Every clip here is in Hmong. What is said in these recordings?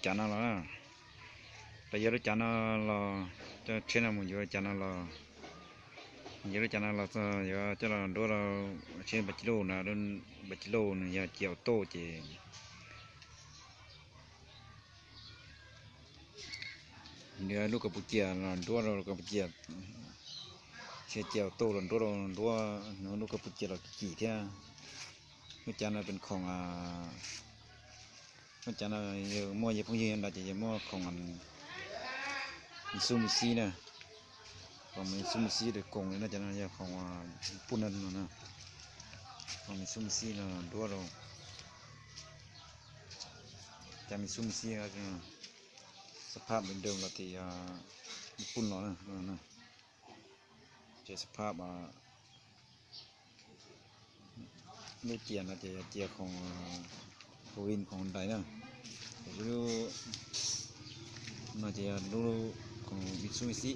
Cav no los, peb yuav lub cav no los, coj tsheb no mus yuav cav no los, yuav lub cav no los txog yuav coj los nruab rau tsheb pas ci lauj na, pas ci lauj nws yog cia auto ces nws lub Campuchia los nruab rau Campuchia, tsheb cia auto los nruab rau nruab, lub Campuchia los kim thiab. Lub cav no pes khoom, lub cav no yog muaj yawg phooj ywg nrad ces yog muaj khoom Mitsubishi na, khoom Mitsubishi dawm koom li no, cov no yog khoom pum no no, khoom Mitsubishi no nruab rau, cov Mitsubishi xab phaj npev dawm los tim pum no na, ces xab phaj lub cia no ces yog cia khoom, khoom vin khoom dais na, ces lub no ces yog lub khoom Mitsubishi.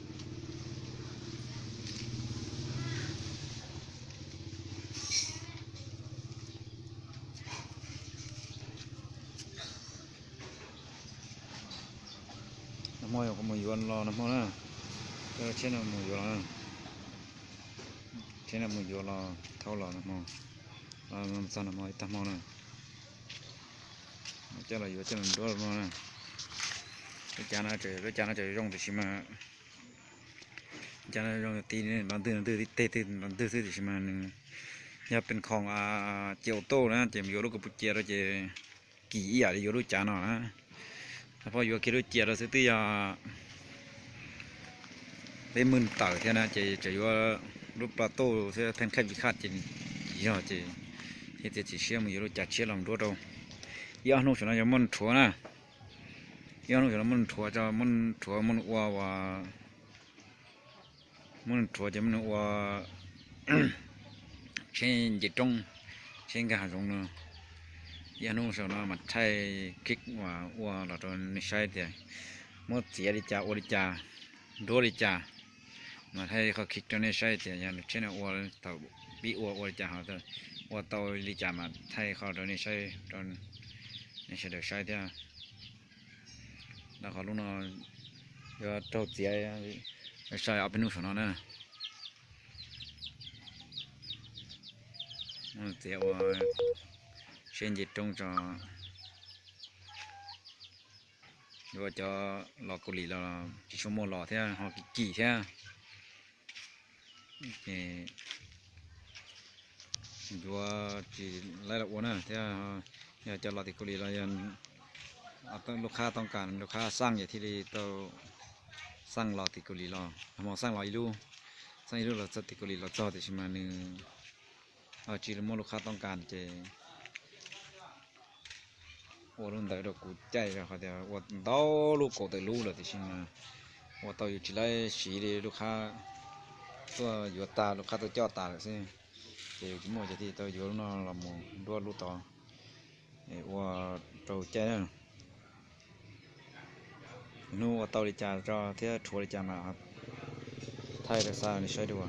Nag hmo yog kuv mus yuav los nag hmo na, coj tsheb no mus yuav los, tsheb no mus yuav los thauj los nag hmo, los txog nag hmo ib tag hmo na, coj los yuav coj los nruab no na. Lub cav no, lub cav no tseem zoo tiam sis mas, cav no zoo tib no ntwg no ntwg tib teg twg no ntwg xwb tiam sis mas nws yog pes khoom cia auto na ces yuav lub Campuchia rau ces kim ib yam li yuav lub cav no na. Pab yuav kiag lub cia rau xwb twb yog peb hmos tawm thiab na ces tseem yuav lub pla tauj thiab theej khaj vij khaj ces yog ces thiaj tias tsis siab mus yuav lub cav tshiab los nruab rau. Ib ob hnub saum no yog muaj rhuav na, ib ob hnub saum no muaj rhuav tso, muaj rhuav muaj ua, muaj rhuav ces muaj ua tsheb nce roob, tsheb nkag hav zoov no. Ib ob hnub saum no mas thaij khib ua los rau nej saib tias muab txiav li cas ua li cas, nruab li cas, mas thaij qhov khib rau nej saib tias yog tsheb no ua thaum pib ua ua li cas ho ua tau li cas mas thaij qhov rau nej saib, rau nej sawv daws saib thiab. Rau qhov lub no yuav raug txiav, saib ob peb hnub saum no na. Txiav ua tsheb nce roob tso, yuav cov los Kaus Lim los tsis tshua muaj los thiab ho kim kim thiab. Ces yuav tsis laib los ua na thiab, yog cov los tim Kaus Lim los yog lub khab toob kas lub khab xaj ces thiaj li tau xaj los tim Kaus Lim los, hmo xaj los ib lub, xaj ib lub los txog tim Kaus Lim los txog tiam sis mas nws ho tsis muaj lub khab toob kas ces ua lub ntawd rau kuv caij qhov tias ua ntau lub kaum tawm lub lawm tiam sis mas ua tau yus tsis laib siv li lub khab tuaj yuav tas lub khab tuaj coj tas lawm xwb, ces yus tsis muaj cov thiaj tau yuav lub no los mus nruab lub tod ua rau caij na. Hnub ua tau li cas tso thiab rhuav li cas mas thaij rau xa nej saib dua.